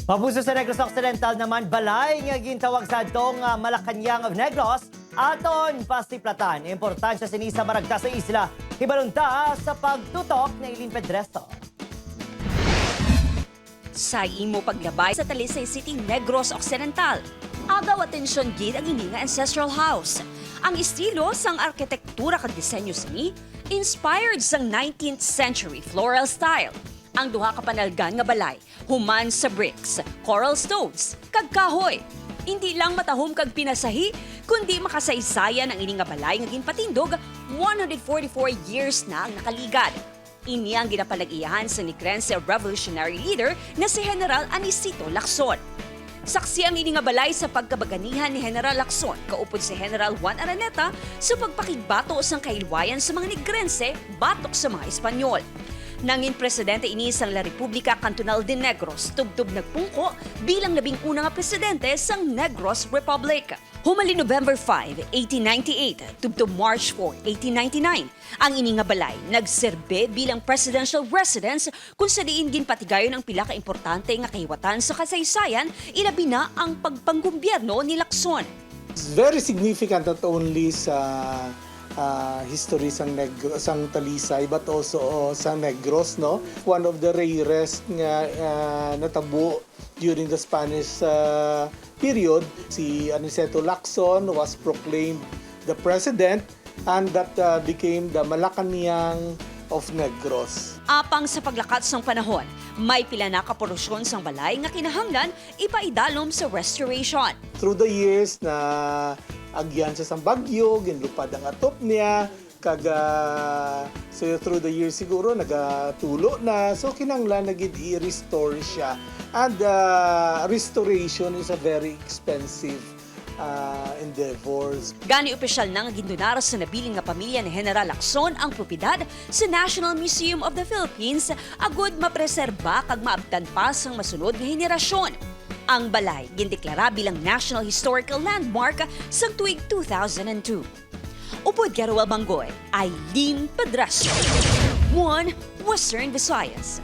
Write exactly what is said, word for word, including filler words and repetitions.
Pabuso sa Negros Occidental naman, balay nga gintawag sa adto nga Malacañang of Negros, aton pasiplatan. Importansya sini sa maragta sa isla. Hibalon ta sa pagtutok ni Eileen Pedresto. Sa imo paglabay sa Talisay City, Negros Occidental, agaw atensyon gid ang ini nga ancestral house. Ang estilo sang arkitektura kag disenyo sini inspired sang nineteenth century floral style. Ang duha ka panalgan nga balay human sa bricks, coral stones, kag kahoy. Indi lang matahom kag pinasahi, kundi makasaysayan ang ini nga balay nga ginpatindog one hundred forty-four years na ang nakaligad. Ini ang ginapanag-iyahan sa Negrense revolutionary leader nga si General Anicito Lacson. Saksi ang ini nga balay sa pagkabaganihan ni General Lacson kaupod si General Juan Araneta sa pagpakigbato sang kahilwayan sa mga Negrense batok sa mga Espanyol. Nangin presidente ini sang La Republica Cantonal de Negros, tubtob nagpungko bilang labing una nga presidente sang Negros Republic. Humali November five, eighteen ninety-eight, tubtob March four, eighteen ninety-nine, ang ini nga balay nagserbe bilang presidential residence, kung sa diin ginpatigayon ang pila ka importante nga kahiwatan sa kasaysayan, ilabi na ang pagpanggobyerno ni Lacson. It's very significant not only sa ah, history sang Negro, sang Talisay, but also, oh, sa Negros, no? One of the rarest nga ah, natabo during the Spanish ah, period. Si Aniceto Lacson was proclaimed the president, and that ah, became the Malacañang of Negros. Apang sa paglakat sang panahon, may pila na ka porosyon sang balay nga kinahanglan ipaidalom sa restoration. Through the years, naagyan siya sang bagyo, ginlupad ang atop niya, kag ah, so through the years siguro nagatulo na, so kinahanglan na gid i-restore siya. And ah, restoration is a very expensive ah, endeavors. Gani, opisyal na nga gindonar sa nabilin nga pamilya ni General Lacson ang propiedad sa National Museum of the Philippines agud mapreserba kag maabtan pa sang masunod nga henerasyon. Ang balay gindeklara bilang National Historical Landmark sang tuig two thousand and two. Upod kay Roel Banggoy, Eileen Pedrasio, One Western Visayas.